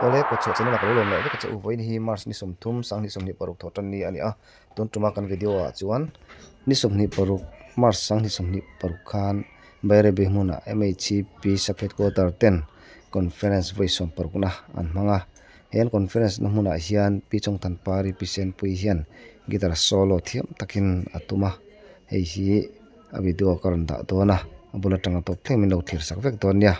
Awle, kawtchhuah channel ah ka lo lawm leh vek a che u. Vawiin hi March ni 30, 2026 thawh tan ni a ni a. Tun tuma kan video ah chuan ni 26 March 2026 khan Bairabi hmunah MHCP Sub Headquarter ten Conference vawi 60 na an hmang a. He an conference na hmunah hian Pi Chawngthanpari Pi Senpui hian guitar solo thiam takin a tum a. Hei hi a video ka rawn dah dawn a a bul atanga tawp thleng min lo thlir sak vek dawn nia.